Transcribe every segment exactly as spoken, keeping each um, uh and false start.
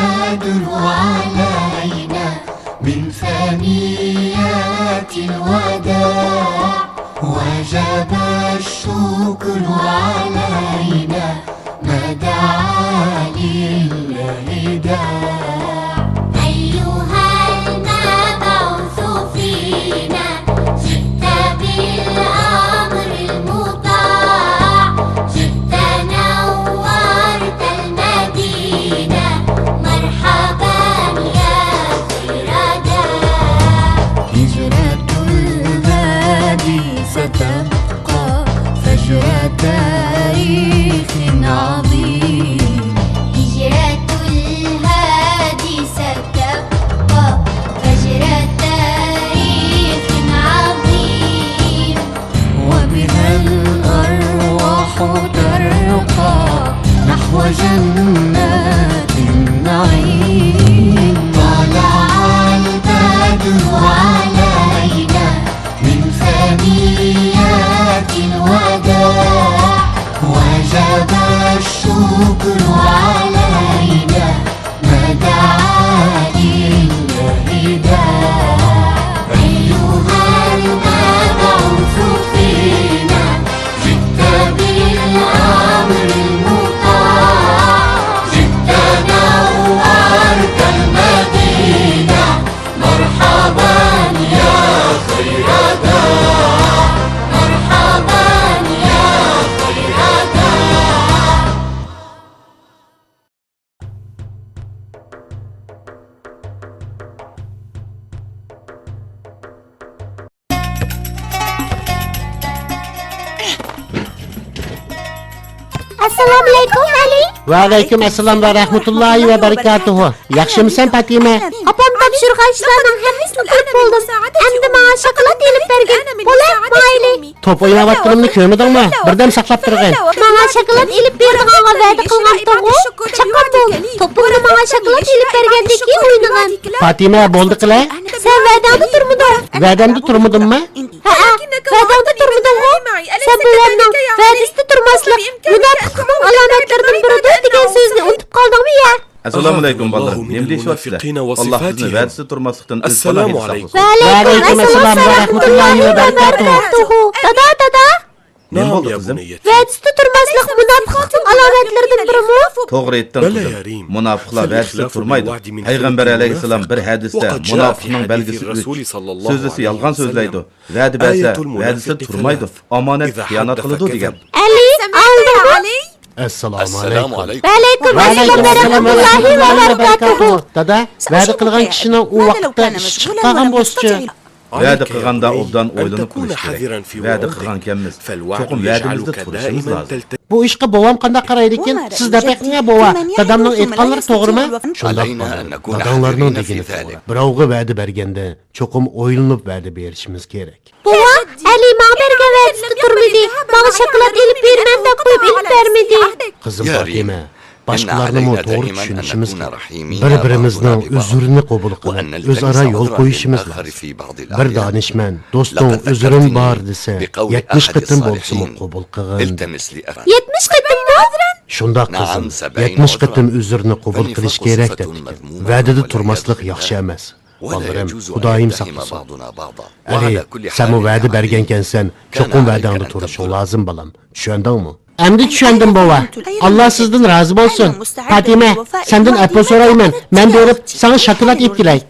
البدر علينا من ثنيات الوداع، وجب الشكر علينا ما دعا لله داع. أيها المبعوث فينا، جئت بالأمر المطاع، جئت نورت المدينة، مرحبا يا خير داع. هجرة الهادي ستبقى فجر تاريخ عظيم. هجرة الهادي ستبقى فجر تاريخ عظيم، وبها الأرواح ترقى نحو جنات النعيم. طلع البدر علينا من ثنيات الوداع، وجب الشكر علينا ما دعا لله داع. أيها المبعوث فينا، جئت بالأمر المطاع، جئت نورت المدينة، مرحبا يا خير داع، مرحبا يا خير داع. ئەسسالامۇئەلەيكۇم، ئەلى. ۋەئەلەيكۇم ئەسسالام ۋە رەھمەتۇللاھى ۋە بەرىكاتۇھۇ. ياخشىمۇسەن، پاتىمە؟ ئاپام تاپشۇرغان ئىشلارنىڭ ھەممىسىنى قىلىپ بولدۇم. ئەمدى ماڭا شاكىلات ئېلىپ بەرگىن. بولە، مايلى. توپ ئويناۋاتقىنىمنى كۆرمىدىڭمۇ؟ بىردەم ساقلاپ تۇرغىن. ماڭا شاكىلات ئېلىپ بېرىدىغانغا ۋەدە قىلغانتىڭغۇ. چاققان بول. توپۇڭنى ماڭا شاكىلات ئېلىپ بەرگەندىن كېيىن ئوينىغىن. پاتىمە، بولدى قىلە. سەن ۋەدەڭدە تۇرمىدىڭ؟ ۋەدەمدە تۇرمىدىممۇ؟ ھەئە، ۋەدەڭدە تۇرمىدىڭغۇ؟ سەن بوۋامنىڭ ۋەدىسىدە تۇرماسلىق مۇناپىقلىقنىڭ ئالامەتلىرىدىن بىرىدۇر دېگەن سۆزنى ئۇنتۇپ قالدىڭمۇ يا؟ ئەسسالامۇئەلەيكۇم، بالىلىرىم. نېمە دېيىشىۋاتىسىلەر؟ ئاللا سىزنى ۋەدىسىدە تۇرماسلىقتىن ئۆز پاناھىدا ساقلىسۇن. ۋەئەلەيكۇم ئەسسالام ۋە رەھمەتۇللاھى ۋە بەرىكاتۇھۇ. دادا، دادا! نېمە بولدى، قىزىم؟ ۋەدىسىدە تۇرماسلىق مۇناپىقلىقنىڭ ئالامەتلىرىدىن بىرىمۇ؟ توغرا ئېيتتىڭ، قىزىم. مۇناپىقلار ۋەدىسىدە تۇرمايدۇ. پەيغەمبەر ئەلەيھىسسالام بىر ھەدىستە مۇناپىقنىڭ بەلگىسى ئۈچ. سۆزلىسە يالغان سۆزلەيدۇ. ۋەدە بەرسە ۋەدىسىدە تۇرمايدۇ. ئامانەتكە خىيانەت قىلىدۇ دېگەن. ئەلى، ئاڭلىدىڭمۇ؟ ئەسسالامۇئەلەيكۇم. ۋەئەلەيكۇم ئەسسالام ۋە رەھمەتۇللاھى ۋە بەرىكاتۇھۇ. دادا، ۋەدە قىلغان كىشىنىڭ ئۇ ۋاقىتتا ئىشى چىقىپ قالغان بولسىچۇ؟ ۋەدە قىلغاندا ئوبدان ئويلىنىپ قىلىش كېرەك. ۋەدە قىلغانكەنمىز، چوقۇم ۋەدىمىزدە تۇرۇشىمىز لازىم. بۇ ئىشقا بوۋام قانداق قارايدىكىن؟ سىز دەپ بېقىڭە، بوۋا، دادامنىڭ ئېيتقانلىرى توغرىمۇ؟ شۇنداق، بالام. داداڭلارنىڭ دېگىنى توغرا. بىراۋغا ۋەدە بەرگەندە، چوقۇم ئويلىنىپ ۋەدە بېرىشىمىز كېرەك. بوۋا، ئەلى ماڭا بەرگەن ۋەدىسىدە تۇرمىدى. ماڭا شاكىلات ئېلىپ بېرىمەن دەپ قويۇپ ئېلىپ بەرمىدى. قىزىم پاتىمە، باشقىلارنىمۇ توغرا چۈشىنىشىمىز كېرەك. بىر-بىرىمىزنىڭ ئۆزرىنى قوبۇل قىلىپ، ئۆزئارا يول قويۇشىمىز لازىم. بىر دانىشمەن، دوستۇڭ ئۆزرۈم بار دېسە، يەتمىش قېتىم بولسىمۇ قوبۇل قىلغىن. يەتمىش قېتىممۇ؟ شۇنداق، قىزىم. يەتمىش قېتىم ئۆزرىنى قوبۇل قىلىش كېرەك دەپتىكەن. ۋەدىدە تۇرماسلىق ياخشى ئەمەس. بالىلىرىم، خۇدايىم ساقلىسۇن. ئەلى، سەنمۇ ۋەدە بەرگەنكەنسەن، چوقۇم ۋەدەڭدە تۇرۇشۇڭ لازىم، بالام. چۈشەندىڭمۇ؟ ئەمدى چۈشەندىم، بوۋا. ئاللا سىزدىن رازى بولسۇن. پاتىمە، سەندىن ئەپۇ سورايمەن. مەن بېرىپ ساڭا شاكىلات ئېلىپ كېلەي.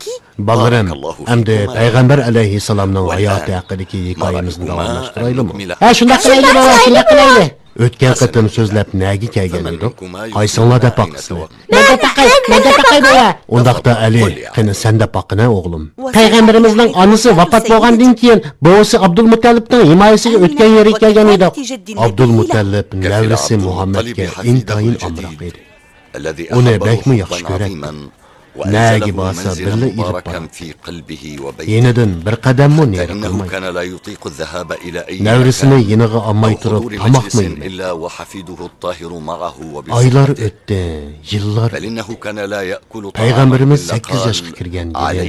بالىلىرىم، ئەمدى پەيغەمبەر ئەلەيھىسسالامنىڭ ھاياتى ھەققىدىكى ھېكايىمىزنى داۋاملاشتۇرايلىمۇ؟ ھە، شۇنداق قىلايلى، بوۋا، شۇنداق قىلايلى. ئۆتكەن قېتىم سۆزلەپ نەگە كەلگەن ئىدۇق؟ قايسىڭلار دەپ باقىسىلەر؟ مەن دەپ باقاي، مەن دەپ باقاي، بوۋا. ئۇنداقتا ئەلى، قېنى سەن دەپ باققىنە، ئوغلۇم. پەيغەمبىرىمىزنىڭ ئانىسى ۋاپات بولغاندىن كېيىن، بوۋىسى ئابدۇلمۇتەللىپنىڭ ھىمايىسىگە ئۆتكەن يېرىگە كەلگەن ئىدۇق. ئابدۇلمۇتەللىپ نەۋرىسى مۇھەممەدكە ئىنتايىن ئامراق ئىدى. ئۇنى بەكمۇ ياخشى كۆرەتتى. نەگە بارسا بىللە ئېلىپ باراتتى. يېنىدىن بىر قەدەممۇ نېرى قىلمايتتى. نەۋرىسىنى يېنىغا ئالماي تۇرۇپ تاماقمۇ يېمەيتتى. ئايلار ئۆتتى، يىللار ئۆتتى. پەيغەمبىرىمىز سەككىز ياشقا كىرگەن يىلى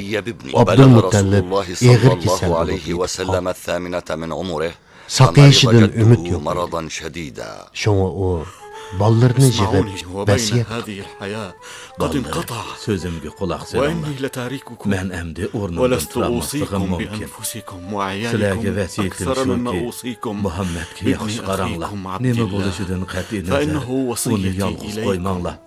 ئابدۇلمۇتەللىپ ئېغىر كېسەل بولۇپ يېتىپ قالدى. ساقىيىشىدىن ئۈمىد يوق ئىدى. شۇڭا ئۇ بالىلىرىنى يىغىپ ۋەسىيەت قىلدى. بالىلار، سۆزۈمگە قۇلاق سېلىڭلار. مەن ئەمدى ئورنۇمدىن تۇرالماسلىقىم مۇمكىن. سىلەرگە ۋەسىيىتىم شۇكى، مۇھەممەدكە ياخشى قاراڭلار. نېمە بولۇشىدىن قەتئىينەزەر، ئۇنى يالغۇز قويماڭلار.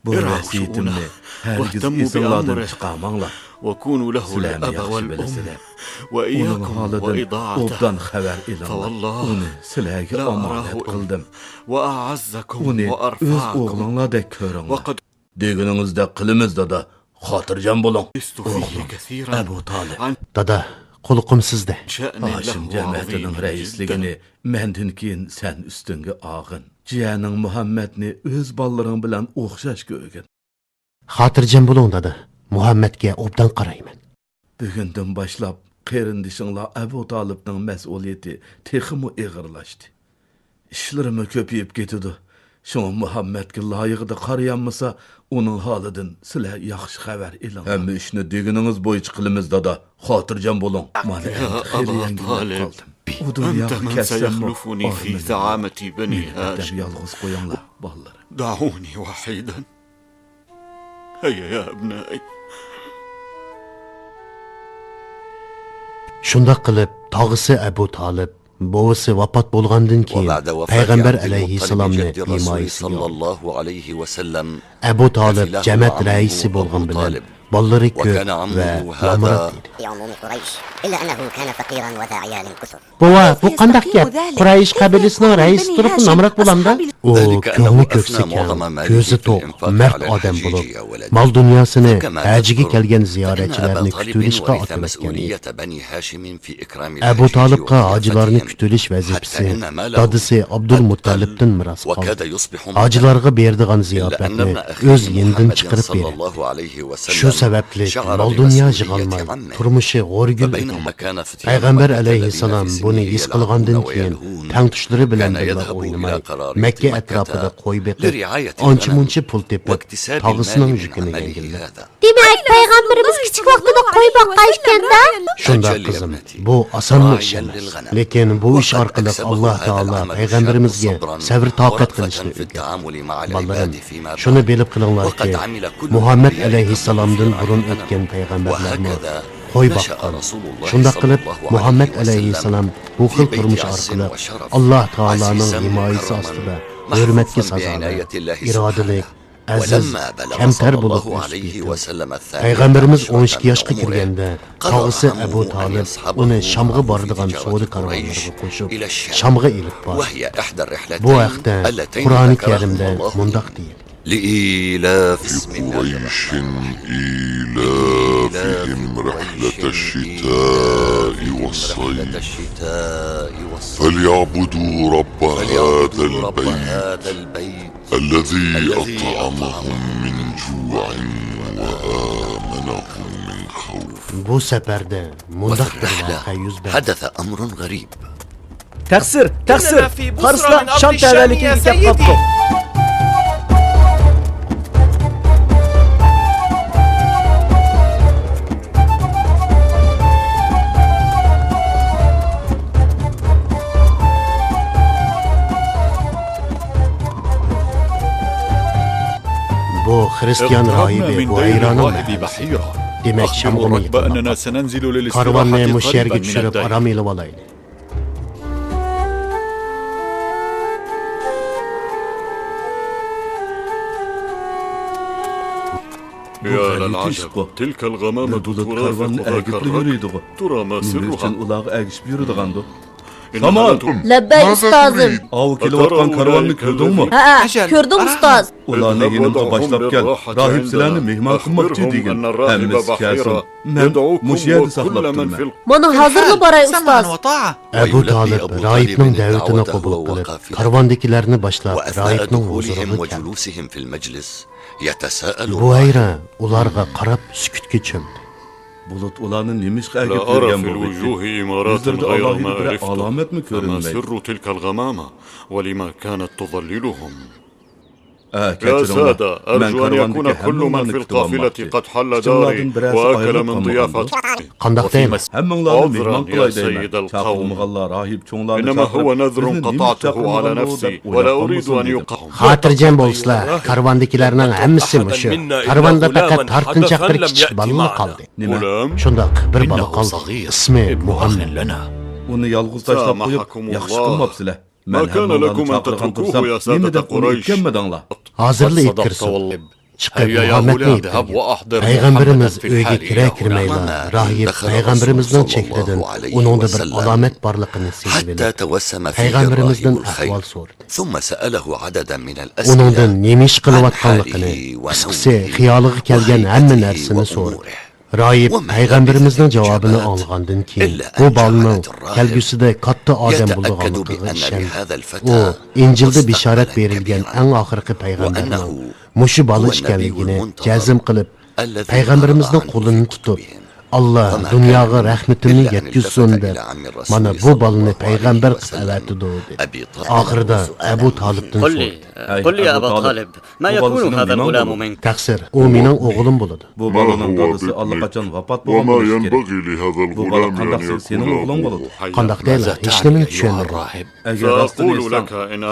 بۇ ۋەسىيىتىمنى ھەرگىز ئېسىڭلاردىن چىقارماڭلار. سىلەرمۇ ياخشى بىلىسىلەر. ئۇنىڭ ھالىدىن ئوبدان خەۋەر ئېلىڭلار. ئۇنى سىلەرگە ئامانەت قىلدىم. ئۇنى ئۆز ئوغلۇڭلاردەك كۆرۈڭلار. دېگىنىڭىزدەك قىلىمىز، دادا. خاتىرجەم بولۇڭ. ئوغلۇم ئەبۇ تالىپ. دادا، قۇلىقىم سىزدە. ھاشىم جەمەتىنىڭ رەئىسلىكىنى مەندىن كېيىن سەن ئۈستۈڭگە ئالغىن. جىيەنىڭ مۇھەممەدنى ئۆز بالىلىرىڭ بىلەن ئوخشاش كۆرگىن. خاتىرجەم بولۇڭ، دادا. مۇھەممەدكە ئوبدان قارايمەن. بۈگۈندىن باشلاپ قېرىندىشىڭلار ئەبۇ تالىپنىڭ مەسئۇلىيىتى تېخىمۇ ئېغىرلاشتى. ئىشلىرىمۇ كۆپىيىپ كېتىدۇ. شۇڭا مۇھەممەدكە لايىقىدا قارىيالمىسا، ئۇنىڭ ھالىدىن سىلەر ياخشى خەۋەر ئېلىڭلار. ھەممە ئىشنى دېگىنىڭىز بويىچە قىلىمىز، دادا. خاتىرجەم بولۇڭ. مانا ئەمدى خېلى يەڭگىللەپ قالدىم. ئۇ دۇنياغا كەتسەممۇ ئارمىنىمنى مېنى ئادەم يالغۇز قويۇڭلار، بالىلىرىم. شۇنداق قىلىپ، تاغىسى ئەبۇ تالىپ، بوۋىسى ۋاپات بولغاندىن كېيىن، پەيغەمبەر ئەلەيھىسسالامنى ھىمايىسىگە ئالدى. ئەبۇ تالىپ جەمەت رەئىسى بولغان بىلەن، بالىلىرى كۆپ ۋە نامرات ئىدى. بوۋا، بۇ قانداق گەپ؟ قۇرەيش قەبىلىسىنىڭ رەئىسى تۇرۇپمۇ نامرات بولامدا؟ ئۇ كۆڭلى كۆكسى كەڭ، كۆزى توق، مەرد ئادەم بولۇپ، مال دۇنياسىنى ھەجگە كەلگەن زىيارەتچىلەرنى كۈتۈۋېلىشقا ئاتىۋەتكەن ئىدى. ئەبۇ تالىپقا ھاجىلارنى كۈتۈۋېلىش ۋەزىپىسى دادىسى ئابدۇلمۇتتەلىپتىن مىراس قالدى. ھاجىلارغا بېرىدىغان زىياپەتنى ئۆز يېنىدىن چىقىرىپ بېرەتتى. شۇ سەۋەبلىك مال دۇنيا يىغالماي، تۇرمۇشى غورىگىل ئىدى. پەيغەمبەر ئەلەيھىسسالام بۇنى ھېس قىلغاندىن كېيىن، تەڭتۇشلىرى بىلەن بىللە ئوينىماي، مەككە ئەتراپىدا قوي بېقىپ، ئانچە-مۇنچە پۇل تېپىپ، تاغىسىنىڭ يۈكىنى يەڭگىللەتتى. دېمەك، پەيغەمبىرىمىز كىچىك ۋاقتىدا قوي باققان ئىكەن-دە؟ شۇنداق، قىزىم. بۇ ئاسانلا ئىش ئەمەس. لېكىن بۇ ئىش ئارقىلىق ئاللا تائالا پەيغەمبىرىمىزگە سەۋر-تاقەت قىلىشنى ئۆگەتتى. بالىلىرىم، شۇنى بىلىپ قېلىڭلاركى، مۇھەممەد ئەلەيھىسسالامدىن بۇرۇن ئۆتكەن پەيغەمبەرلەرمۇ قوي باققان. شۇنداق قىلىپ، مۇھەممەد ئەلەيھىسسالام بۇ خىل تۇرمۇش ئارقىلىق ئاللا تائالانىڭ ھىمايىسى ئاستىدا ھۆرمەتكە سازاۋەر، ئىرادىلىك، ئەزىز، كەمتەر بولۇپ ئۆسۈپ يېتىلدى. پەيغەمبىرىمىز ئون ئىككى ياشقا كىرگەندە، تاغىسى ئەبۇ تالىپ ئۇنى شامغا بارىدىغان سودا كارۋانلىرىغا قوشۇپ، شامغا ئېلىپ باردى. بۇ ھەقتە قۇرئانى كەرىمدە مۇنداق دېيىلگەن. لإيلاف قريش إيلافهم رحلة الشتاء والصيف فليعبدوا رب هذا البيت الذي أطعمهم من جوع وآمنهم من خوف. بۇ سەپەردە مۇنداق بىر ۋەقە يۈز بەردى. تەقسىر، تەقسىر! پارسلار شام تەۋەلىكىگە كەپ قاپتۇ. بۇ خىرىستىيان راھىبى بۇھەيرانىڭ مەھەللىسى. دېمەك، شامغىمۇ يېقىنلاشقان. كارۋاننى مۇشۇ يەرگە چۈشۈرۈپ، ئارام ئېلىۋالايلى. بۇ غەلىتە ئىشقۇ. بۇ بۇلۇت كارۋاننى ئەگىپلا يۈرىدىغۇ. نېمە ئۈچۈن ئۇلارغا ئەگىشىپ يۈرىدىغاندۇ؟ سامان! لەببەي، ئۇستازىم. ئاۋۇ كېلىۋاتقان كارۋاننى كۆردۈڭمۇ؟ ھەئە، كۆردۈم، ئۇستاز. ئۇلارنى يېنىمغا باشلاپ كەل، راھىب سىلەرنى مېھمان قىلماقچى دېگىن. ھەممىسى كەلسۇن. مەن مۇشۇ يەردە ساقلاپ تۇرىمەن. مانا ھازىرلا باراي، ئۇستاز. ئەبۇ تالىپ راھىبنىڭ دەۋىتىنى قوبۇل قىلىپ، كارۋاندىكىلەرنى باشلاپ، راھىبنىڭ ھۇزۇرىغا كەلدى. بۇھەيرا ئۇلارغا قاراپ سۈكۈتكە چۆمدى. بۇلۇت ئۇلارنى نېمىشقا ئەگىپ يۈرگەن بولىدىكىن؟ يۈزلىرىدە ئالاھىدە بىرەر ئالامەتمۇ كۆرۈنمەيدۇ؟ ئە، يا كەچۈرۈڭلار. سادە، مەن ئەرجۇ ئەن كارۋاندىكى يەكۇنە ھەممە كۈللۇ مەن مالنى فىل كۈتۈۋالماقچى. قافىلەتى قەد ھەللە دارى ۋە ئەكەلە مىن ضىيافتى. قانداق دەيمەن؟ ھەممىڭلارنى مېھمان قىلاي دەيمەن. چاقىرمىغانلار، راھىب چوڭلارنى چاقىرىپ، بىزنى نېمە ئىش چاقىرمىغانغۇ دەپ ئويلاپ قالمىسۇن دېدى. خاتىرجەم بولسىلا، كارۋاندىكىلەرنىڭ ھەممىسى مۇشۇ. كارۋاندا پەقەت تارتىنچاق بىر كىچىك بالىلا قالدى. نېمە؟ شۇنداق، بىر بالا قالدى. ئىسمى مۇھەممەد. ئۇنى يالغۇز تاشلاپ قويۇپ، ياخشى قىلماپسىلەر. مەن ھەممىڭلارنى چاقىرغان تۇرسام، نېمە دەپ ئۇنى ئۆتكەنمىدىڭلار؟ ھازىرلا ئېيتىپ كىرسۇن. چىقىپ مۇھەممەدنى ئېيتىڭ. پەيغەمبىرىمىز ئۆيگە كىرە كىرمەيلا، راھىب پەيغەمبىرىمىزنىڭ چېھرىدىن ئۇنىڭدا بىر ئالامەت بارلىقىنى سېزىۋېلىپ، پەيغەمبىرىمىزدىن ئەھۋال سورىدى. ئۇنىڭدىن نېمە ئىش قىلىۋاتقانلىقىنى، قىسقىسى، خىيالىغا كەلگەن ھەممە نەرسىنى سورىدى. راھىب پەيغەمبىرىمىزنىڭ جاۋابىنى ئاڭلىغاندىن كېيىن، بۇ بالىنىڭ كەلگۈسىدە كاتتا ئادەم بولىدىغانلىقىغا ئىشەندى. ئۇ ئىنجىلدا بېشارەت بېرىلگەن ئەڭ ئاخىرقى پەيغەمبەرنىڭ مۇشۇ بالا ئىكەنلىكىنى جەزم قىلىپ، پەيغەمبىرىمىزنىڭ قولىنى تۇتۇپ، «ئاللا دۇنياغا رەھمىتىمنى يەتكۈزسۇن» دەپ، مانا بۇ بالىنى پەيغەمبەر قىلىپ ئەۋەتىدۇ، دېدى. ئاخىرىدا ئەبۇ تالىپتىن سورىدى. قل لي، قل لي يا أبا طالب، ما يكون هذا الغلام منك؟ تەقسىر، ئۇ مېنىڭ ئوغلۇم بولىدۇ. بۇ بالىنىڭ دادىسى ئاللىقاچان ۋاپات بولغان بولۇشى كېرەك. بۇ بالا قانداقسى سېنىڭ ئوغلۇڭ بولىدۇ؟ قانداق دەيلا، ھېچنېمىنى چۈشەنمىدىم. ئەگەر راستىنى ئېيتسام،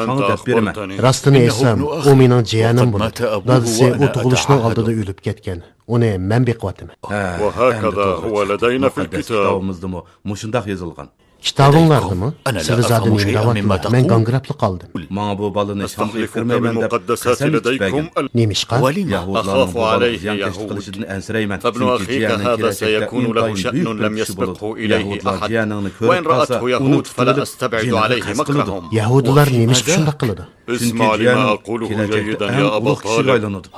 ساڭا دەپ بېرىمەن. راستىنى ئېيتسام، ئۇ مېنىڭ جىيەنىم بولىدۇ. دادىسى ئۇ تۇغۇلۇشنىڭ ئالدىدا ئۆلۈپ كەتكەن. ئۇنى مەن بېقىۋاتىمەن. ھە، ئەمدى توغرا چىقتى. مۇقەددەس كىتابىمىزدىمۇ مۇشۇنداق يېزىلغان. كىتابىڭلاردىمۇ؟ سىلى زادى نېمە دەۋاتىمەن؟ مەن گاڭگىراپلا قالدىم. ماڭا بۇ بالىنى شاڭغا ئېلىپ كىرمەيمەن دەپ قەسەم ئىچىپ بەرگەن. نېمىشقا؟ يەھۇدىيلارنىڭ بۇ بالىغا زىيانكەشلىك قىلىشىدىن ئەنسىرەيمەن. چۈنكى جىيەنىڭ كېلەچەكتە ئىنتايىن بۈيۈك بىر كىشى بولىدۇ. يەھۇدىيلار جىيەنىڭنى كۆرۈپ قالسا، ئۇنى تۇتۇۋېلىپ جېنىغا قەست قىلىدۇ. يەھۇدىيلار نېمىشقا شۇنداق قىلىدۇ؟ چۈنكى جىيەنىڭ كېلەچەكتە ئەڭ ئۇلۇغ كىشىگە ئايلىنىدۇ.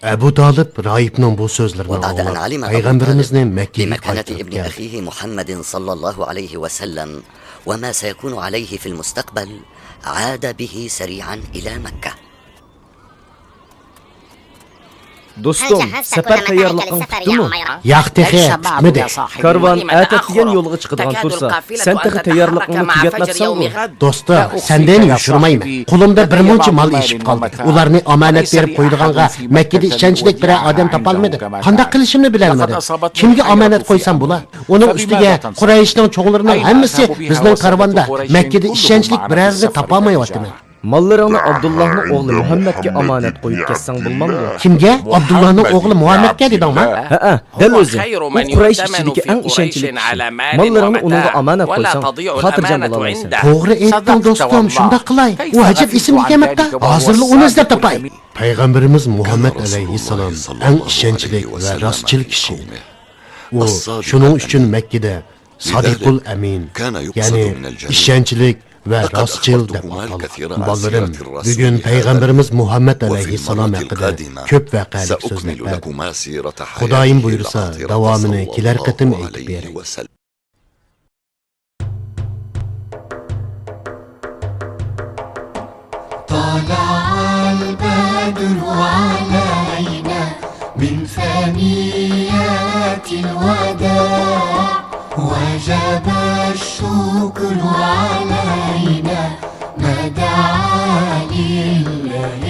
ئەبۇ تالىپ راھىبنىڭ بۇ سۆزلىرىنى ئاڭلاپ، پەيغەمبىرىمىزنى مەككىگە قايتۇرۇپ كەلدى. دوستۇم، سەپەر تەييارلىقىڭ پۈتتىمۇ؟ ياق، تېخى پۈتمىدى. كارۋان ئەتە دېگەن يولغا چىقىدىغان تۇرسا، سەن تېخى تەييارلىقىڭنى تۈگەتمەپسەنغۇ؟ دوستۇم، سەندىن يوشۇرمايمەن. قولۇمدا بىر مۇنچە مال ئېشىپ قالدى. ئۇلارنى ئامانەت بېرىپ قويىدىغانغا مەككىدە ئىشەنچلىك بىرەر ئادەم تاپالمىدىم. قانداق قىلىشىمنى بىلەلمىدىم. كىمگە ئامانەت قويسام بولا؟ ئۇنىڭ ئۈستىگە قۇرەيشنىڭ چوڭلىرىنىڭ ھەممىسى بىزنىڭ كارۋاندا. مەككىدە ئىشەنچلىك بىرەرىنى تاپالمايۋاتىمەن. ماللىرىڭنى ئابدۇللاھنىڭ ئوغلى مۇھەممەدكە ئامانەت قويۇپ كەتسەڭ بولمامدۇ؟ كىمگە؟ ئابدۇللاھنىڭ ئوغلى مۇھەممەدكە دېدىڭما؟ ھەئە، دەل ئۆزى. ئۇ قۇرەيش ئىچىدىكى ئەڭ ئىشەنچلىك كىشى. ماللىرىڭنى ئۇنىڭغا ئامانەت قويساڭ، خاتىرجەم بولالايسەن. توغرا ئېيتتىڭ، دوستۇم، شۇنداق قىلاي. ئۇ ئەجەب ئېسىمگە كەلمەپتۇ. ھازىرلا ئۇنى ئىزدەپ تاپاي. پەيغەمبىرىمىز مۇھەممەد ئەلەيھىسسالام ئەڭ ئىشەنچلىك ۋە راستچىل كىشى ئىدى. ئۇ شۇنىڭ ئۈچۈن مەككىدە سادىقۇل ئەمىن، يەنى ئىشەنچلىك ۋە راستچىل دەپ ئاتالغان. بالىلىرىم، بۈگۈن پەيغەمبىرىمىز مۇھەممەد ئەلەيھىسسالام ھەققىدە كۆپ ۋەقەلىك سۆزلەپ بەردىم. خۇدايىم بۇيرۇسا، داۋامىنى كېلەر قېتىم ئېيتىپ بېرەي. طلع البدر علينا من ثنيات الوداع، وجب الشكر علينا ما دعا لله